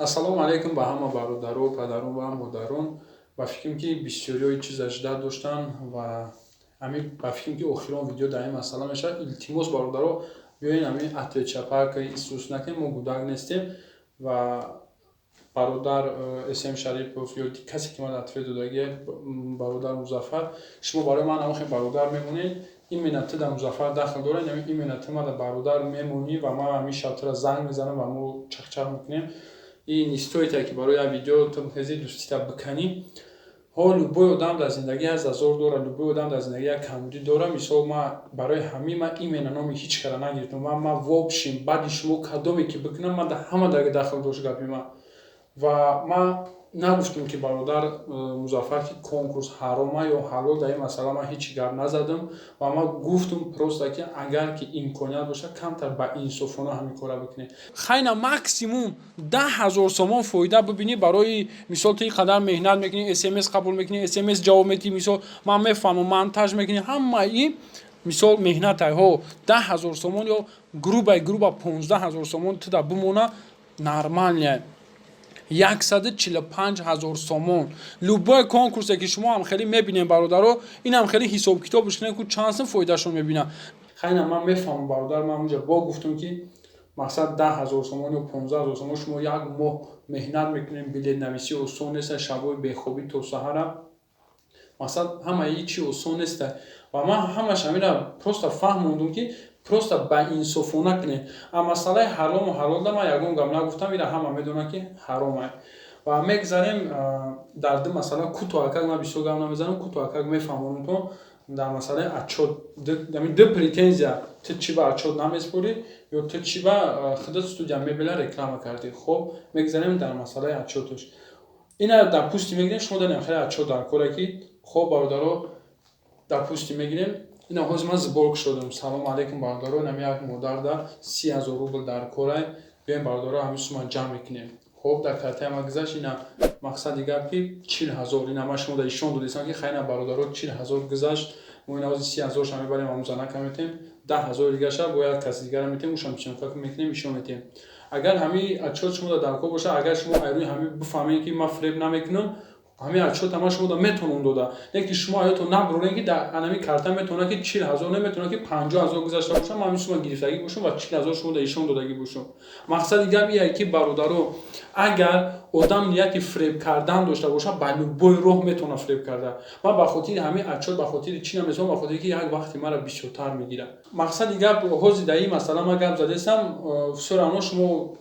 Ассалому алайкум ба ҳама бародаро, падарон ва модарон. Ба фикрам, ки бисёриҳои чиза ждать доштанд ва ҳамин, ба фикрам, ки охирон видео дар ин масъала мешавад. Илтимос, бародаро, биёен, ҳамин ответ-чапак исус накунем, мо гудак нестем. Ва бародар См Шарипов ё касе, ки ман ответ додагия, бародар Музаффар, шумо барои ман ҳамон хел бародар мемонед. Именно ту дар Музаффар дахл доред, именно ту мада бародар мемонӣ ва ман ҳамин шаб тура занг мезанам ва мо чақчақ мекунем. И не стоит, ки барои як видео ту хези дӯстита биканӣ. Ҳо, любой одам дар зиндагӣ як зазор дорад, любой одам дар зиндагӣ як камбудӣ дорад. Мисол, ман барои ҳамин ман именно номи ҳеҷ кара нагирифтам. Ман вообщем баъди шумо кадоме ки бикунам, ман дар ҳама дахл дошт гапи ман. Ва ман нагуфтам, ки бародар Музаффар, ки конкурс ҳарома ё ҳалол. Дар ин масъала ман ҳеҷ гап назадам ва ман гуфтам просто, ки агар ки имконият бошад, камтар ба инсофона ҳамин кора бикунед. Хайна, максимум 10 000 сомон фоида бибинӣ. Барои мисол, ту ин қадар меҳнат мекунӣ, СМС қабул мекунӣ, СМС ҷавоб медиҳӣ, мисол, ман мефаҳмам, монтаж мекунӣ, ҳамаи ин, мисол, меҳнатай. Ҳо, 10 000 сомон ё грубо грубо 15 000 сомон туда бимона, нормально. 145 000 сомон любой конкурсе, ки шумо ҳам хеле мебинем, бародаро, инам хеле ҳисобкитобш кунем, ку чанд сум фоидашон мебинам. Хайна, ман мефаҳмам, бародар, ман унҷа бо гуфтам, ки мақсад 10 000 сомон ё 15 000 сомон. Шумо як моҳ меҳнат мекунем, билетнависӣ осон неста, шабҳои бехобӣ то саҳара, мақсад, ҳамаи чи осон неста. Ва ман ҳамаш ҳамина просто фаҳмондум, ки просто ба инсофона кунед. А масъалаи ҳарому ҳалолда ман ягон гап нагуфтам, ира ҳама медонанд, ки ҳаромай. Ва мегзарем дар ду масъала кӯтоҳакак, ман бисёр гап намезанам, кӯтоҳакак мефаҳмонам то дар масъалаи отчёт. Ду претензия: ту чӣ ба отчёт намеспорӣ ё ту чӣ ба худат студия мебела реклама кардӣ? Хоб, мегзарем дар масъалаи отчёташ. Ина, допустим, мегирем, шумо донем, хеле отчёт дар коре, ки хоб, бародаро, допустим, мегирем, ина ҳозир ман сборк шудам. Салому алейкум, бародаро, инам як модарда 30 000 рубл дар корай. Биёем, бародаро, ҳамин сума ҷамъ мекунем. Хоб, дар картаи ма гузашт. Ина, мақсади гап, ки 40 000. Ина ман шумо да ишон додистам, ки хайна, бародаро, 40 000 гузашт. Мо ина ҳозир 30 000-ша мебарем, ҳамун занака метем, 10 000 дигаша бо як каси дигара метем, ушам съёмка мекунем, ишон метем. Агар ҳамин отчёт шумо да дар кор бошад, агар шумо айрӯи ҳамин бифаҳмед, ки ман фиреб намекунам, ҳамин отчёта ман шумо да метавонам дода. Не ки шумо аётон набурем, ки дар анами карта метавонад, ки 40 000, наметавонад, ки 50 000 гузашта бошам, ман ҳамин сума гирифтагӣ бошам ва 40 000 шумо да ишон додагӣ бошам. Мақсади гап ие, ки, бародаро, агар одам нияти фиреб кардан дошта бошад, ба любой роҳ метавонад фиреб карда. Ман ба хотири ҳамин отчёт, ба хотири чӣ намесонам? Ба хотире ки як вақти маро бисёртар мегирад. Мақсади гап, ҳозир дар ин масъала ман гап задестам, всё равно шумо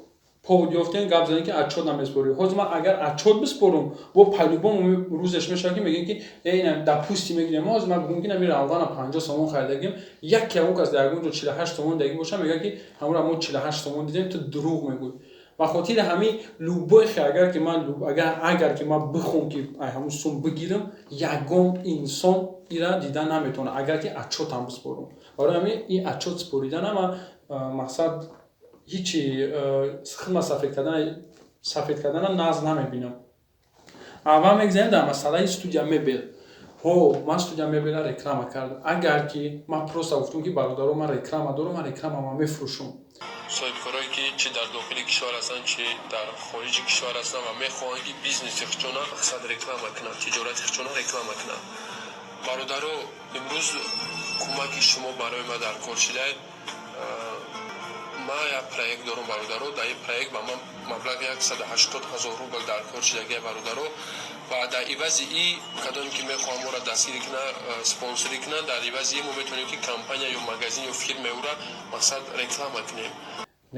повод ёфтем, гап задем, ки отчёт намеспорӣ. Ҳозир ман агар отчёт биспорум, бо по-любому рӯзеш мешавад, ки мегӯем, ки ина, допустим, мегирем, ҳозир ман бигӯм, ки нами равғана 50 сомон харидагим, як ягон кас дар ягон ҷо 48 сомон дагӣ боша, мегӯяд, ки ҳамонро мо 48 сомон дидем, ту дурӯғ мегӯӣ. Ба хотири ҳамин любой хе, агар ки ман, агар ки ман бихом, ки ай ҳамун сум бигирам, ягон инсон ира дида наметавонад, агар ки отчётам биспорум. Барои ҳамин ин отчёт споридана ман, мақсад, ҳичи хидмат сафед кардана наз намебинам. Аввал мегзарем дар масъалаи студия мебел. Ҳо, ман студия мебела реклама кардам. Агар ки ман просто гуфтам, ки бародаро, ман реклама дорам, ман рекламама мефурӯшам. Соҳибкорое, ки чӣ дар дохили кишвар ҳастанд, чӣ дар хориҷи кишвар ҳастанд ва мехоҳанд, ки бизнеси худшона, мақсад, реклама кунанд, тиҷорати худшона реклама кунанд, бародаро, имрӯз кӯмаки шумо барои ман дар кор шидает. Ман як проект дорам, бародаро. Дар ин проект ба ман маблағи 180 000 рубл дар кор шидагия, бародаро. Ва дар ивази и кадоме ки мехоҳам моро дастгирӣ кунад, спонсорӣ кунад, дар ивази и мо метавонем, ки компания ё магазин ё фирмаи ӯра, мақсад, реклама кунем.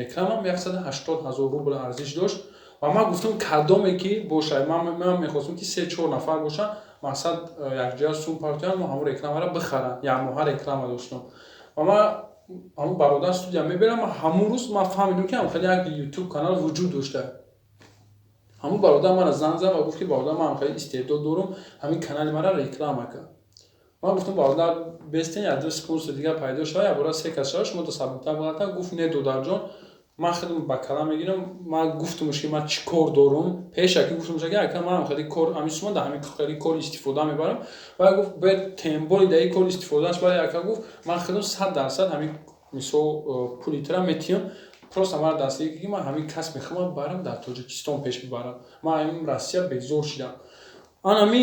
Рекламам 180 000 рубл арзиш дошт ва ман гуфтам, кадоме ки бошад, ман мехостам, ки се чор нафар бошад, мақсад, якҷоя сум партоянд, мо ҳамон рекламаро бихаранд. Якмоҳа реклама доштам ва ман ҳамон бародар студия мебарам. Ҳамон рӯз ман фаҳмидам, ки ҳам хеле як ютуб канал вуҷуд дошта. Ҳамон бародар мана занг зад ва гуфт, ки бародар, ман хеле истеъдод дорам, ҳамин канали мара реклама кард. Ман гуфтам, бародар, бестен, як спонсор дигар пайдо шава, якбора се кас шава, шумо сабуктар балата. Гуфт, не, додарҷон, ман хеле ба калам мегирам. Ман гуфтамш, ки ман чӣ кор дорум. Пешакӣ гуфтамш, ки ака, ман хеле кор, ҳамин сума дар ҳамин хеле кор истифода мебарам. Ва гуфт, бояд темболи дар ин кор истифодааш. Бале, ака, гуфт, ман хеле 100% ҳамин, мисол, пули тира метиҳам. Просто маро дастгирӣ ки ман ҳамин касби худам барам, дар Тоҷикистон пеш бибарам. Ман ҳамин Россия безор шидам. Анами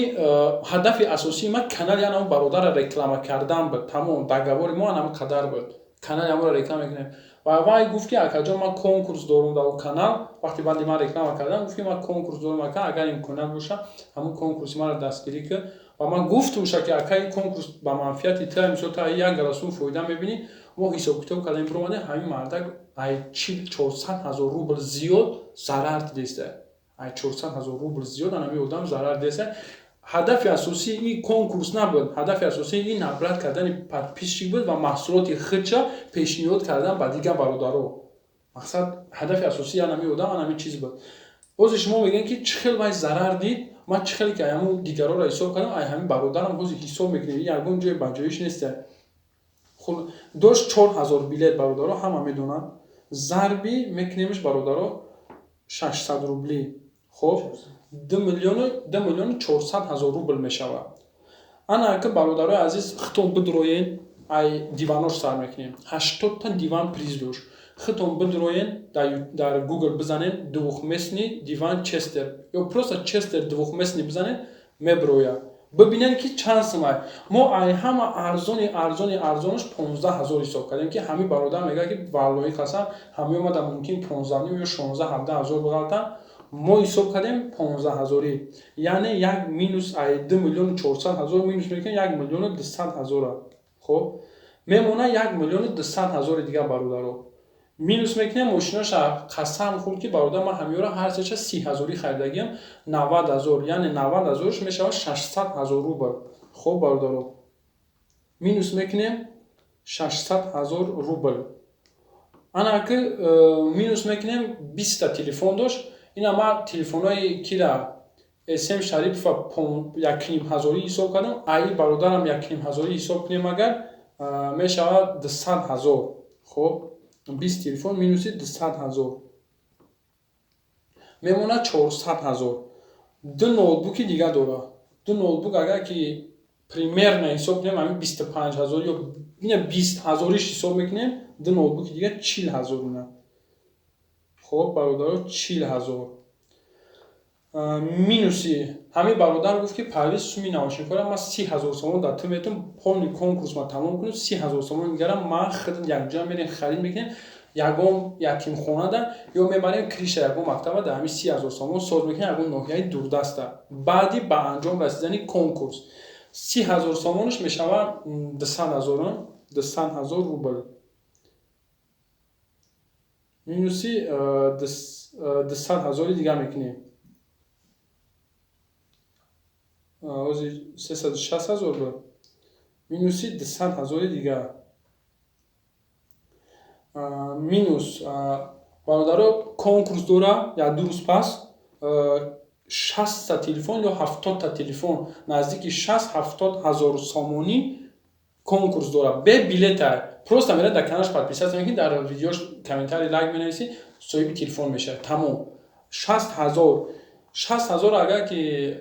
ҳадафи асосии ман канали анам бародарро реклама кардан буд. Тамом, договори мо анами қадар буд, канали аморо реклама мекунем. Ва вай гуфт, ки акаҷон, ман конкурс дорум дар канал. Вақте баъди ман реклама кардам, гуфт, ки ман конкурс дорум, ака, агар имконият боша, ҳамун конкурси маро дастгирӣ кун. Ва ман гуфтумша, ки ака, ин конкурс ба манфиати ту, мисол, ту як галасум фоида мебинӣ. Мо ҳисобкитоб кардем, биромадем, ҳамин мардак ай 400 000 рубл зиёд зарар дидеста. Ай 400 000 рубл зиёд анами одам зарар дидеста. Ҳадафи асосии ин конкурс набуд, ҳадафи асосии ин набрать кардани подписчик буд ва маҳсулоти худша пешниҳод кардан ба дигар бародаро. Мақсад, ҳадафи асосии анами одам анами чиз буд. Ҳозир шумо мегӯед, ки чӣ хел вай зарар дид? Ман чӣ хеле ки ҳамун дигарора ҳисоб кардам, ай ҳамин бародарам ҳозир ҳисоб мекунем, ягон ҷое ба ҷоиш неста. Дошт 4000 билет, бародаро, ҳама медонанд. Зарби мекунемш, бародаро, 600 рублӣ. Хоб, 2 400 000 рубл мешавад. Ана ки, бародарои азиз, хитон бидроен, ай диванош сар мекунем. 80-та диван приз дошт. Хитон бидроен, дар Google бизанен «двухместный диван Честер» ё просто «Честер двухместный» бизанен, меброяд. Бибинед, ки чанд сумай. Мо ай ҳама арзони арзони арзонаш 15 000 ҳисоб кардем, ки ҳамин бародар мегӯяд, ки валлоҳи қасам, ҳамин омада мумкин 15,5 ё 16-17 ҳазор биғалтам. Мо ҳисоб кардем 15 ҳазорӣ, яъне як минус, ай 2 400 000 минус мекунем 1 200 000-а. Хоб, мемонад 1 200 000-и дигар, бародаро. Минус мекунем мошиноша. Қасам хӯрд, ки бародар, ман ҳамёра ҳар сеша 30 ҳазорӣ харидагиам, 90 000, яъне 90 ҳазорш мешавад 600 000 рубл. Хоб, бародаро, минус мекунем 600 000 рубл. Ана ки минус мекунем, 20-та телефон дошт. Ина ман телефонҳои кира, СМ Шарипова, 1,5 ҳазорӣ ҳисоб кардам. Аи бародарам 1,5 ҳазорӣ ҳисоб кунем агар, мешавад 200 000. Хоб, 20 телефон минуси 200 000 мемонад 400 000. Ду ноутбуки дига дорад. Ду ноутбук агар ки примерно ҳисоб кунем, ҳамин 25 000 ё ина 20 ҳазориш ҳисоб мекунем, ду ноутбуки дига 40 000 ина. Хоб, бародаро, 40 000 минуси. Ҳамин бародар гуфт, ки Парвиз, суми наушникҳоро ман 30 000 сомон дар ту метавон, полный конкурс ма тамом кунем, 30 000 сомон дигарам ман худ якҷоя мерем, харид мекунем, ягон ятимхонада ё мебарем крыша ягон мактаба, дар ҳамин 30 000 сомон соз мекунем, ягон ноҳияи дурдаста. Баъди ба анҷом расидани конкурс 30 000 сомонаш мешавад 200 000, 200 000 рубл. Минуси 200 000-и дигар мекунем, ҳозир 360 000 буд, минуси 200 000-и дигар. Минус, бародаро, конкурс дора як ду рӯз пас, 60-та телефон ё 70-та телефон, наздики 60-70 ҳазор сомонӣ конкурс дора. Бе билета, просто мерад, дар каналаш подписаться мекунӣ, дар видеош комментарий, лайк менависӣ, соҳиби телефон мешавад. Тамом. 60 000, 60 000 агар ки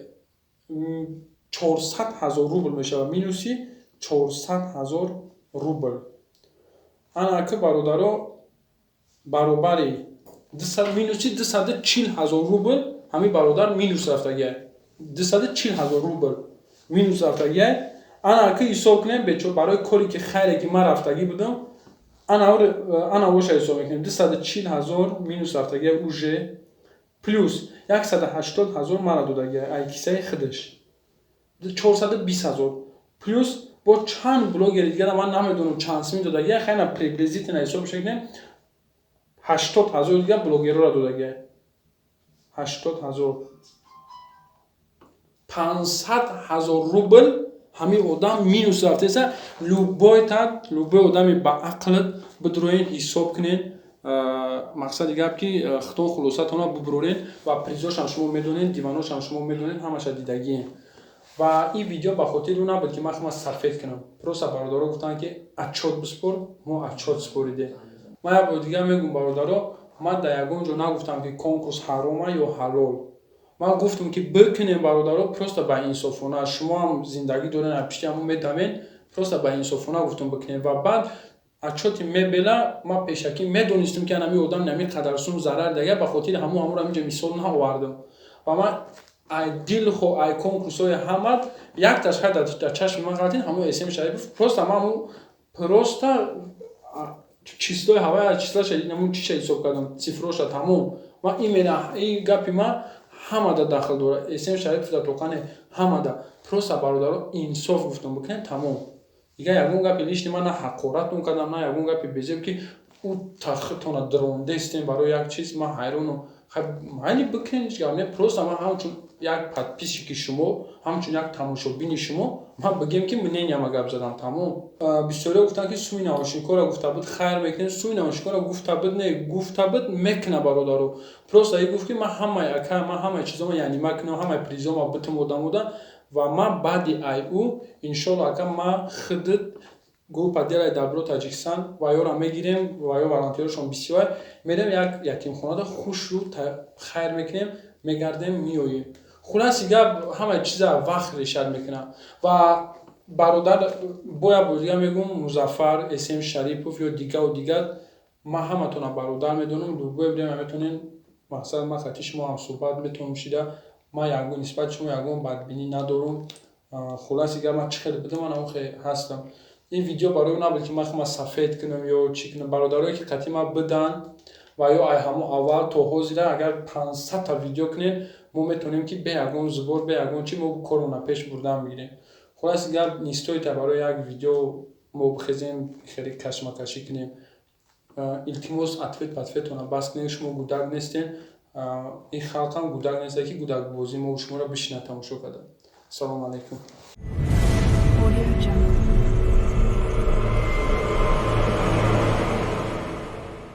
400 000 рубл мешавад, минуси 400 000 рубл. Ана ки, бародаро, баробари минуси 240 000 рубл ҳамин бародар минус рафтагия, 240 000 рубл минус рафтагия. Ана ки ҳисоб кунем, бечо, барои коре ки хайре ки ман рафтагӣ будам, ана боша ҳисоб мекунем: 240 000 минус рафтагия уже, плюс 180 000 мара додагия ай кисаи худаш, 420 000, плюс бо чанд блогери дигара ман намедонам чанд сими додагия. Хайна, приблизительно ҳисоб мекунем, 80 000 дигар блогерора додагия. 80 000, 500 000 рубл ҳамин одам минус рафтеса. Любой та, любой одами ба ақлат бидроен, ҳисоб кунед. Мақсади гап, ки худо хулосатонро бубуроред ва призошам шумо медонед, диваношам шумо медонед, ҳамаша дидагием. Ва ин видео ба хотири он набуд, ки ман худам сафед кунам. Просто бародаро гуфтанд, ки отчёт биспор, мо отчёт споридем. Ман як бори дигар мегӯм, бародаро, ман дар ягон ҷо нагуфтам, ки конкурс ҳарома ё ҳалол. Ман гуфтам, ки бикунем, бародаро, просто ба инсофона. Шумо ҳам зиндагӣ дорен, аз пишти ҳамон медавен. Просто ба инсофона гуфтам, бикунем. Ва баъд Отчёти мебела ман пешакӣ медонистам, ки анами одам нами қадар сум зарар дага, ба хотири ҳамуро ҳаминҷа мисол наовардам. Ва ман ай дилхо ай конкурсҳои ҳамад якташ хай дар чашми ман ғалтин, ҳамун СМ Шарипов. Просто ман ҳамун просто числои ҳавая, числаша, ҳамун чиша ҳисоб кардам, цифроша, тамом. Ман именно ин гапи ман ҳамада дахл дорад, СМ Шарипов да тоқане, ҳамада. Просто, бародаро, инсоф гуфтам, бикунем, тамом. Дигар ягон гапи лишний ман на ҳақоратон кардам, на ягон гапи безеб, ки ӯ тахтона дрондестем барои як чиз. Ман ҳайронам. Майли, бикунем, ҳеҷ гап не. Просто ман ҳамчун як подписчики шумо, ҳамчун як тамошобини шумо, ман бигем, ки мненияма гап задам, тамом. Бисёриҳо гуфтанд, ки суи наушникҳоро гуфта буд, хайр мекунем. Суи наушникҳоро гуфта буд, не гуфта буд, мекуна, бародаро. Просто и гуфт, ки ман ҳамаи ака, ман ҳамаи чизома янима кунам, ҳамаи призома битум одамода. Ва ман баъди ай ӯ, иншолло, ака, ман худат группа «Делай добро Таҷикистон» ва ёро мегирем, ва ё волонтёрошон бисёр, мерем як ятимхонада, хушрӯ хайр мекунем, мегардем, меоем. Хулоси гап, ҳамаи чиза вақт решать мекунад. Ва бародар, бояд бо дигар мегӯм, Музаффар, СМ Шарипов ё дигаву дигар, ман ҳаматонро бародар медонам. Любое время метавонем, мақсад, ман хати шумо ҳамсӯҳбат метавонам шида. Ман ягон нисбати шумо ягон бадбинӣ надорам. Хулоси гап, ман чӣ хеле будам, ман ҳамон хеле ҳастам. Ин видео барои набуд, ки ман худам сафед кунам ё чӣ кунам. Бародарое, ки қатъи ман буданд ва ё ай ҳамон аввал то ҳозира, агар 500-та видео кунем, мо метавонем, ки бе ягон сбор, бе ягон чӣ мо корона пеш бурдан мегирем. Хулоси гап, не стоит барои як видео мо бихезем, хеле кашмакашӣ кунем. Илтимос, ответ патветона бас кунед. Шумо гудак нестем, ин халқам гудак неста, ки гудакбозӣ мо шуморо бишинад тамошо карда. Ассалому алайкум. Audio Jungle.